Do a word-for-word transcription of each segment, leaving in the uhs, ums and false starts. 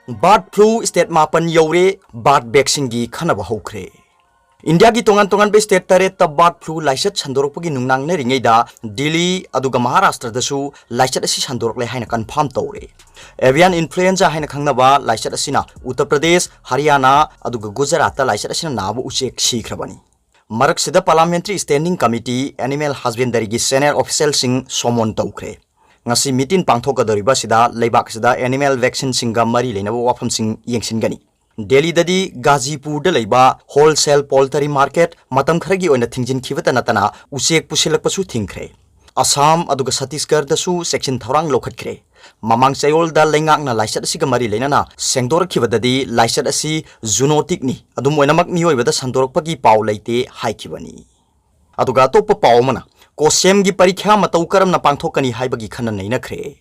Bird flu state ꯃꯥꯄꯟ ꯌꯧꯔꯦ, bird vaccine ꯒꯤ ꯈꯟꯅꯕ ꯍꯧꯈ꯭ꯔꯦ꯫ ꯏꯟꯗꯤꯌꯥꯒꯤ ꯇꯣꯉꯥꯟ ꯇꯣꯉꯥꯟꯕ state ꯇꯔꯦꯠꯇ bird flu ꯂꯥꯏꯆꯠ ꯁꯟꯗꯣꯔꯛꯄꯒꯤ ꯅꯨꯡꯅꯥꯡꯅꯔꯤꯉꯩꯗ, ꯗꯤꯜꯂꯤ ꯑꯗꯨꯒ ꯃꯍꯥꯔꯥꯁꯇ꯭ꯔꯗꯁꯨ ꯂꯥꯏꯆꯠ ꯑꯁꯤ ꯁꯟꯗꯣꯔꯛꯂꯦ ꯍꯥꯏꯅ confirm ꯇꯧꯔꯦ꯫ Avian influenza ꯍꯥꯏꯅ ꯈꯪꯅꯕ ꯂꯥꯏꯆꯠ ꯑꯁꯤꯅ ꯎꯠꯇꯔ ꯄ꯭ꯔꯗꯦꯁ, ꯍꯔꯤꯌꯥꯅꯥ ꯑꯗꯨꯒ ꯒꯨꯖꯔꯥꯠꯇ ꯂꯥꯏꯆꯠ ꯑꯁꯤꯅ ꯅꯥꯕ ꯎꯆꯦꯛ ꯁꯤꯈ꯭ꯔꯕꯅꯤ꯫ ꯃꯔꯛꯁꯤꯗ Parliamentary Standing Committee Animal Husbandry ꯒꯤ senior official ꯁꯤꯡ summon ꯇꯧꯈ꯭ꯔꯦ꯫ ꯉꯁꯤ meeting ꯄꯥꯡꯊꯣꯛꯀꯗꯧꯔꯤꯕ ꯑꯁꯤꯗ ꯂꯩꯕꯥꯛ ꯑꯁꯤꯗ animal vaccine ꯁꯤꯡꯒ ꯃꯔꯤ ꯂꯩꯅꯕ ꯋꯥꯐꯝꯁꯤꯡ ꯌꯦꯡꯁꯤꯟꯒꯅꯤ꯫ ꯗꯦꯜꯂꯤꯗꯗꯤ ꯒꯥꯖꯤꯄꯨꯔꯗ ꯂꯩꯕ wholesale poultry market ꯃꯇꯝ ꯈꯔꯒꯤ ꯑꯣꯏꯅ ꯊꯤꯡꯖꯤꯟꯈꯤꯕꯇ ꯅꯠꯇꯅ ꯎꯆꯦꯛ ꯄꯨꯁꯤꯜꯂꯛꯄꯁꯨ ꯊꯤꯡꯈ꯭ꯔꯦ꯫ ꯑꯁꯥꯝ ꯑꯗꯨꯒ ꯁꯇꯤꯁꯒꯔꯗꯁꯨ ꯆꯦꯛꯁꯤꯟ ꯊꯧꯔꯥꯡ ꯂꯧꯈꯠꯈ꯭ꯔꯦ꯫ ꯃꯃꯥꯡ ꯆꯌꯣꯜꯗ ꯂꯩꯉꯥꯛꯅ ꯂꯥꯏꯆꯠ ꯑꯁꯤꯒ ꯃꯔꯤ ꯂꯩꯅꯅ ꯁꯦꯡꯗꯣꯔꯛꯈꯤꯕꯗꯗꯤ ꯂꯥꯏꯆꯠ ꯑꯁꯤ zoonotic ꯅꯤ, ꯑꯗꯨꯝ ꯑꯣꯏꯅꯃꯛ ꯃꯤꯑꯣꯏꯕꯗ ꯁꯟꯗꯣꯔꯛꯄꯒꯤ ꯄꯥꯎ ꯂꯩꯇꯦ ꯍꯥꯏꯈꯤꯕꯅꯤ꯫ ꯑꯗꯨꯒ ꯑꯇꯣꯞꯄ ꯄꯥꯎ ꯑꯃꯅ, ꯀꯣꯁꯦꯝꯒꯤ ꯄꯔꯤꯈ꯭ꯌꯥ ꯃꯇꯧ ꯀꯔꯝꯅ ꯄꯥꯡꯊꯣꯛꯀꯅꯤ ꯍꯥꯏꯕꯒꯤ ꯈꯟꯅ ꯅꯩꯅꯈ꯭ꯔꯦ꯫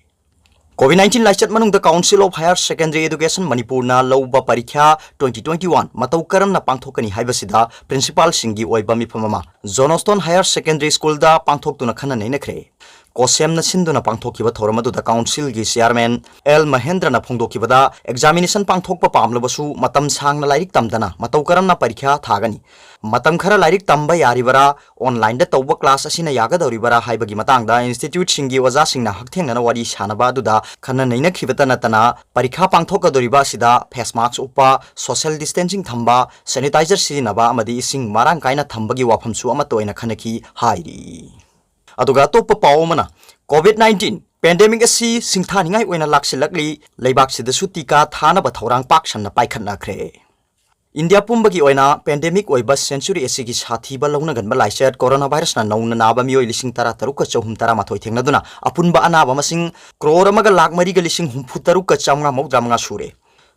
COVID nineteen ꯂꯥꯏꯆꯠ ꯃꯅꯨꯡꯗ Council of Higher Secondary Education ꯃꯅꯤꯄꯨꯔꯅ ꯂꯧꯕ ꯄꯔꯤꯈ꯭ꯌꯥ twenty twenty one ꯃꯇꯧ ꯀꯔꯝꯅ ꯄꯥꯡꯊꯣꯛꯀꯅꯤ ꯍꯥꯏꯕꯁꯤꯗ principal ꯁꯤꯡꯒꯤ ꯑꯣꯏꯕ ꯃꯤꯐꯝ ꯑꯃ Johnston Higher Secondary School ꯗ ꯄꯥꯡꯊꯣꯛꯇꯨꯅ ꯈꯟꯅ ꯅꯩꯅꯈ꯭ꯔꯦ꯫ ꯀꯣꯁꯦꯝꯅ ꯁꯤꯟꯗꯨꯅ ꯄꯥꯡꯊꯣꯛꯈꯤꯕ ꯊꯧꯔꯝ ꯑꯗꯨꯗ Council ꯒꯤ Chairman ꯑꯦꯜ ꯃꯍꯦꯟꯗ꯭ꯔꯅ ꯐꯣꯡꯗꯣꯛꯈꯤꯕꯗ, examination ꯄꯥꯡꯊꯣꯛꯄ ꯄꯥꯝꯂꯕꯁꯨ ꯃꯇꯝ ꯁꯥꯡꯅ ꯂꯥꯏꯔꯤꯛ ꯇꯝꯗꯅ ꯃꯇꯧ ꯀꯔꯝꯅ ꯄꯔꯤꯈ꯭ꯌꯥ ꯊꯥꯒꯅꯤ? ꯃꯇꯝ ꯈꯔ ꯂꯥꯏꯔꯤꯛ ꯇꯝꯕ ꯌꯥꯔꯤꯕꯔꯥ? Online ꯗ ꯇꯧꯕ class ꯑꯁꯤꯅ ꯌꯥꯒꯗꯧꯔꯤꯕꯔꯥ ꯍꯥꯏꯕꯒꯤ ꯃꯇꯥꯡꯗ institute ꯁꯤꯡꯒꯤ ꯑꯣꯖꯥꯁꯤꯡꯅ ꯍꯛꯊꯦꯡꯅꯅ ꯋꯥꯔꯤ ꯁꯥꯅꯕ ꯑꯗꯨꯗ ꯈꯟꯅ ꯅꯩꯅꯈꯤꯕꯇ ꯅꯠꯇꯅ, ꯄꯔꯤꯈꯥ ꯄꯥꯡꯊꯣꯛꯀꯗꯧꯔꯤꯕ ꯑꯁꯤꯗ face mask ꯎꯞꯄ, social distancing ꯊꯝꯕ, sanitizer ꯁꯤꯖꯤꯟꯅꯕ ꯑꯃꯗꯤ ꯏꯁꯤꯡ ꯃꯔꯥꯡ ꯀꯥꯏꯅ ꯊꯝꯕꯒꯤ ꯋꯥꯐꯝꯁꯨ ꯑꯃꯠꯇ ꯑꯣꯏꯅ ꯈꯟꯅꯈꯤ ꯍꯥꯏꯔꯤ꯫ ꯑꯗꯨꯒ ꯑꯇꯣꯞꯄ ꯄꯥꯎ ꯑꯃꯅ, COVID nineteen pandemic ꯑꯁꯤ ꯁꯤꯡꯊꯥꯅꯤꯡꯉꯥꯏ ꯑꯣꯏꯅ ꯂꯥꯛꯁꯤꯜꯂꯛꯂꯤ, ꯂꯩꯕꯥꯛꯁꯤꯗꯁꯨ ꯇꯤꯀꯥ ꯊꯥꯅꯕ ꯊꯧꯔꯥꯡ ꯄꯥꯛ ꯁꯟꯅ ꯄꯥꯏꯈꯠꯅꯈ꯭ꯔꯦ꯫ ꯏꯟꯗꯤꯌꯥ ꯄꯨꯝꯕꯒꯤ ꯑꯣꯏꯅ pandemic ꯑꯣꯏꯕ century ꯑꯁꯤꯒꯤ ꯁꯥꯊꯤꯕ ꯂꯧꯅꯒꯟꯕ ꯂꯥꯏꯆꯠ coronavirus ꯅ ꯅꯧꯅ ꯅꯥꯕ ꯃꯤꯑꯣꯏ ꯂꯤꯁꯤꯡ ꯇꯔꯥ ꯇꯔꯨꯛꯀ ꯆꯍꯨꯝ ꯇꯔꯥꯃꯥꯊꯣꯏ ꯊꯦꯡꯅꯗꯨꯅ ꯑꯄꯨꯟꯕ ꯑꯅꯥꯕ ꯃꯁꯤꯡ ꯀ꯭ꯔꯣꯔ ꯑꯃꯒ ꯂꯥꯈ ꯃꯔꯤꯒ ꯂꯤꯁꯤꯡ ꯍꯨꯝꯐꯨ ꯇꯔꯨꯛꯀ ꯆꯥꯝꯃꯉꯥ ꯃꯧꯗ꯭ꯔꯥ ꯃꯉꯥ ꯁꯨꯔꯦ꯫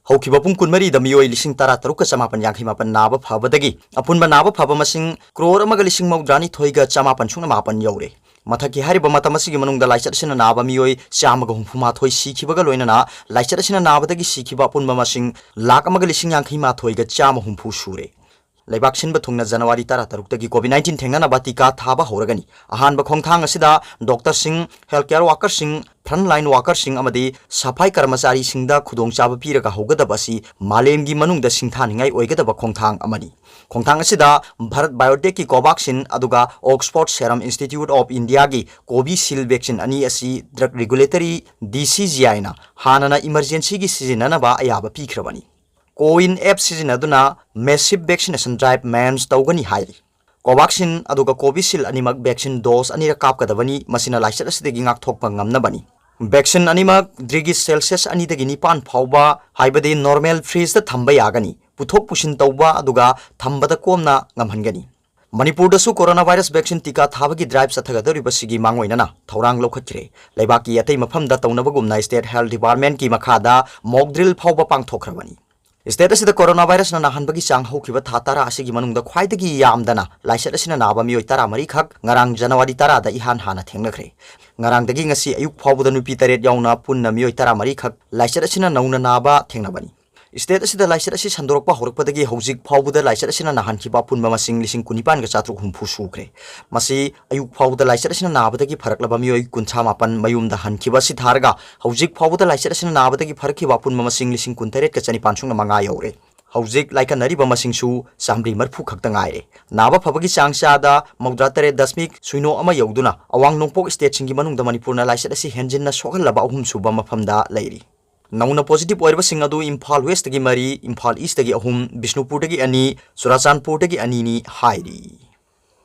ꯍꯧꯈꯤꯕ ꯄꯨꯡ ꯀꯨꯟꯃꯔꯤꯗ ꯃꯤꯑꯣꯏ ꯂꯤꯁꯤꯡ ꯇꯔꯥ ꯇꯔꯨꯛꯀ ꯆꯃꯥꯄꯟ ꯌꯥꯡꯈꯩ ꯃꯥꯄꯟ ꯅꯥꯕ ꯐꯕꯗꯒꯤ ꯑꯄꯨꯟꯕ ꯅꯥꯕ ꯐꯕ ꯃꯁꯤꯡ ꯀ꯭ꯔꯣꯔ ꯑꯃꯒ ꯂꯤꯁꯤꯡ ꯃꯧꯗ꯭ꯔꯥꯅꯤꯊꯣꯏꯒ ꯆꯃꯥꯄꯟ ꯁꯨꯞꯅ ꯃꯥꯄꯟ ꯌꯧꯔꯦ꯫ ꯃꯊꯛꯀꯤ ꯍꯥꯏꯔꯤꯕ ꯃꯇꯝ ꯑꯁꯤꯒꯤ ꯃꯅꯨꯡꯗ ꯂꯥꯏꯆꯠ ꯑꯁꯤꯅ ꯅꯥꯕ ꯃꯤꯑꯣꯏ ꯆꯥꯝꯃꯒ ꯍꯨꯝꯐꯨ ꯃꯥꯊꯣꯏ ꯁꯤꯈꯤꯕꯒ ꯂꯣꯏꯅꯅ ꯂꯥꯏꯆꯠ ꯑꯁꯤꯅ ꯅꯥꯕꯗꯒꯤ ꯁꯤꯈꯤꯕ ꯑꯄꯨꯟꯕ ꯃꯁꯤꯡ ꯂꯥꯈ ꯑꯃꯒ ꯂꯤꯁꯤꯡ ꯌꯥꯡꯈꯩ ꯃꯥꯊꯣꯏꯒ ꯆꯥꯝꯃ ꯍꯨꯝꯐꯨ ꯁꯨꯔꯦ꯫ ꯂꯩꯕꯥꯛ ꯁꯤꯟꯕ ꯊꯨꯡꯅ ꯖꯅꯋꯥꯔꯤ ꯇꯔꯥꯇꯔꯨꯛꯇꯒꯤ COVID nineteen ꯊꯦꯡꯅꯅꯕ ꯇꯤꯀꯥ ꯊꯥꯕ ꯍꯧꯔꯒꯅꯤ꯫ ꯑꯍꯥꯟꯕ ꯈꯣꯡꯊꯥꯡ ꯑꯁꯤꯗ ꯗꯣꯛꯇꯔꯁꯤꯡ, health care workerꯁꯤꯡ, frontline workerꯁꯤꯡ ꯑꯃꯗꯤ ꯁꯐꯥꯏ ꯀꯔꯃꯆꯥꯔꯤꯁꯤꯡꯗ ꯈꯨꯗꯣꯡꯆꯥꯕ ꯄꯤꯔꯒ ꯍꯧꯒꯗꯕ ꯑꯁꯤ ꯃꯥꯂꯦꯝꯒꯤ ꯃꯅꯨꯡꯗ ꯁꯤꯡꯊꯥꯅꯤꯡꯉꯥꯏ ꯑꯣꯏꯒꯗꯕ ꯈꯣꯡꯊꯥꯡ ꯑꯃꯅꯤ꯫ ꯈꯣꯡꯊꯥꯡ ꯑꯁꯤꯗ ꯚꯥꯔꯠ ꯕꯥꯏꯑꯣꯇꯦꯛꯀꯤ Covaxin ꯑꯗꯨꯒ Oxford Serum Institute of Indiaꯒꯤ Covishield vaccine ꯑꯅꯤ ꯑꯁꯤ Drug Regulatory, DCGIꯅ ꯍꯥꯟꯅꯅ emergencyꯒꯤ ꯁꯤꯖꯤꯟꯅꯅꯕ ꯑꯌꯥꯕ ꯄꯤꯈ꯭ꯔꯕꯅꯤ꯫ COWIN app ꯁꯤꯖꯤꯟꯅꯗꯨꯅ massive vaccination drive ꯃꯦꯟꯁ ꯇꯧꯒꯅꯤ ꯍꯥꯏꯔꯤ꯫ Covaxin ꯑꯗꯨꯒ Covishield ꯑꯅꯤꯃꯛ vaccine dose ꯑꯅꯤꯔꯛ ꯀꯥꯞꯀꯗꯕꯅꯤ, ꯃꯁꯤꯅ ꯂꯥꯏꯆꯠ ꯑꯁꯤꯗꯒꯤ ꯉꯥꯛꯊꯣꯛꯄ ꯉꯝꯅꯕꯅꯤ꯫ Vaccine ꯑꯅꯤꯃꯛ degree Celsius ꯑꯅꯤꯗꯒꯤ ꯅꯤꯄꯥꯟ ꯐꯥꯎꯕ, ꯍꯥꯏꯕꯗꯤ normal fridgeꯇ ꯊꯝꯕ ꯌꯥꯒꯅꯤ, ꯄꯨꯊꯣꯛ ꯄꯨꯁꯤꯟ ꯇꯧꯕ ꯑꯗꯨꯒ ꯊꯝꯕꯗ ꯀꯣꯝꯅ ꯉꯝꯍꯟꯒꯅꯤ꯫ ꯃꯅꯤꯄꯨꯔꯗꯁꯨ coronavirus vaccine ꯇꯤꯀꯥ ꯊꯥꯕꯒꯤ drive ꯆꯠꯊꯒꯗꯧꯔꯤꯕꯁꯤꯒꯤ ꯃꯥꯡꯑꯣꯏꯅꯅ ꯊꯧꯔꯥꯡ ꯂꯧꯈꯠꯈ꯭ꯔꯦ꯫ ꯂꯩꯕꯥꯛꯀꯤ ꯑꯇꯩ ꯃꯐꯝꯗ ꯇꯧꯅꯕꯒꯨꯝꯅ state health departmentꯀꯤ ꯃꯈꯥꯗ mock drill ꯐꯥꯎꯕ ꯄꯥꯡꯊꯣꯛꯈ꯭ꯔꯕꯅꯤ꯫ State ꯑꯁꯤꯗ coronavirusꯅ ꯅꯥꯍꯟꯕꯒꯤ ꯆꯥꯡ ꯍꯧꯈꯤꯕ ꯊꯥ ꯇꯔꯥ ꯑꯁꯤꯒꯤ ꯃꯅꯨꯡꯗ ꯈ꯭ꯋꯥꯏꯗꯒꯤ ꯌꯥꯝꯗꯅ ꯂꯥꯏꯆꯠ ꯑꯁꯤꯅ ꯅꯥꯕ ꯃꯤꯑꯣꯏ ꯇꯔꯥꯃꯔꯤ ꯈꯛ ꯉꯔꯥꯡ ꯖꯅꯋꯥꯔꯤ ꯇꯔꯥꯗ ꯏꯍꯥꯟ ꯍꯥꯟꯅ ꯊꯦꯡꯅꯈ꯭ꯔꯦ꯫ ꯉꯔꯥꯡꯗꯒꯤ ꯉꯁꯤ ꯑꯌꯨꯛ ꯐꯥꯎꯕꯗ ꯅꯨꯄꯤ ꯇꯔꯦꯠ ꯌꯥꯎꯅ ꯄꯨꯟꯅ ꯃꯤꯑꯣꯏ ꯇꯔꯥꯃꯔꯤ ꯈꯛ ꯂꯥꯏꯆꯠ ꯑꯁꯤꯅ ꯅꯧꯅ ꯅꯥꯕ ꯊꯦꯡꯅꯕꯅꯤ꯫ State ꯑꯁꯤꯗ ꯂꯥꯏꯆꯠ ꯑꯁꯤ ꯁꯟꯗꯣꯔꯛꯄ ꯍꯧꯔꯛꯄꯗꯒꯤ ꯍꯧꯖꯤꯛ ꯐꯥꯎꯕꯗ ꯂꯥꯏꯆꯠ ꯑꯁꯤꯅ ꯅꯥꯍꯟꯈꯤꯕ ꯑꯄꯨꯟꯕ ꯃꯁꯤꯡ ꯂꯤꯁꯤꯡ ꯀꯨꯟꯅꯤꯄꯥꯟꯒ ꯆꯥꯇ꯭ꯔꯨꯛ ꯍꯨꯝꯐꯨ ꯁꯨꯈ꯭ꯔꯦ꯫ ꯃꯁꯤ ꯑꯌꯨꯛ ꯐꯥꯎꯕꯗ ꯂꯥꯏꯆꯠ ꯑꯁꯤꯅ ꯅꯥꯕꯗꯒꯤ ꯐꯔꯛꯂꯕ ꯃꯤꯑꯣꯏ ꯀꯨꯟꯊ꯭ꯔꯥ ꯃꯥꯄꯟ ꯃꯌꯨꯝꯗ ꯍꯟꯈꯤꯕ ꯑꯁꯤ ꯊꯥꯔꯒ ꯍꯧꯖꯤꯛ ꯐꯥꯎꯕꯗ ꯂꯥꯏꯆꯠ ꯑꯁꯤꯅ ꯅꯥꯕꯗꯒꯤ ꯐꯔꯛꯈꯤꯕ ꯑꯄꯨꯟꯕ ꯃꯁꯤꯡ ꯂꯤꯁꯤꯡ ꯀꯨꯟꯇꯔꯦꯠꯀ ꯆꯅꯤꯄꯥꯟ ꯁꯨꯞꯅ ꯃꯉꯥ ꯌꯧꯔꯦ꯫ ꯍꯧꯖꯤꯛ ꯂꯥꯏꯀꯠꯅꯔꯤꯕ ꯃꯁꯤꯡꯁꯨ ꯆꯥꯃꯔꯤ ꯃꯔꯤꯐꯨ ꯈꯛꯇ ꯉꯥꯏꯔꯦ꯫ ꯅꯥꯕ ꯐꯕꯒꯤ ꯆꯥꯡ ꯆꯥꯗ ꯃꯧꯗ꯭ꯔꯥ ꯇꯔꯦꯠ ꯗꯁꯃꯤꯛ ꯁꯨꯏꯅꯣ ꯑꯃ ꯌꯧꯗꯨꯅ ꯑꯋꯥꯡ ꯅꯣꯡꯄꯣꯛ stateꯁꯤꯡꯒꯤ ꯃꯅꯨꯡꯗ ꯃꯅꯤꯄꯨꯔꯅ ꯂꯥꯏꯆꯠ ꯑꯁꯤ ꯍꯦꯟꯖꯤꯟꯅ ꯁꯣꯛꯍꯜꯂꯕ ꯑꯍꯨꯝꯁꯨꯕ ꯃꯐꯝꯗ ꯂꯩꯔꯤ꯫ ꯅꯧꯅ positive ꯑꯣꯏꯔꯕꯁꯤꯡ ꯑꯗꯨ ꯏꯝꯐꯥꯜ Westꯇꯒꯤ ꯃꯔꯤ, ꯏꯝꯐꯥꯜ Eastꯇꯒꯤ ꯑꯍꯨꯝ, ꯕꯤꯁꯅꯨꯄꯨꯔꯗꯒꯤ ꯑꯅꯤ, ꯆꯨꯔꯥꯆꯥꯟꯄꯨꯔꯗꯒꯤ ꯑꯅꯤꯅꯤ ꯍꯥꯏꯔꯤ꯫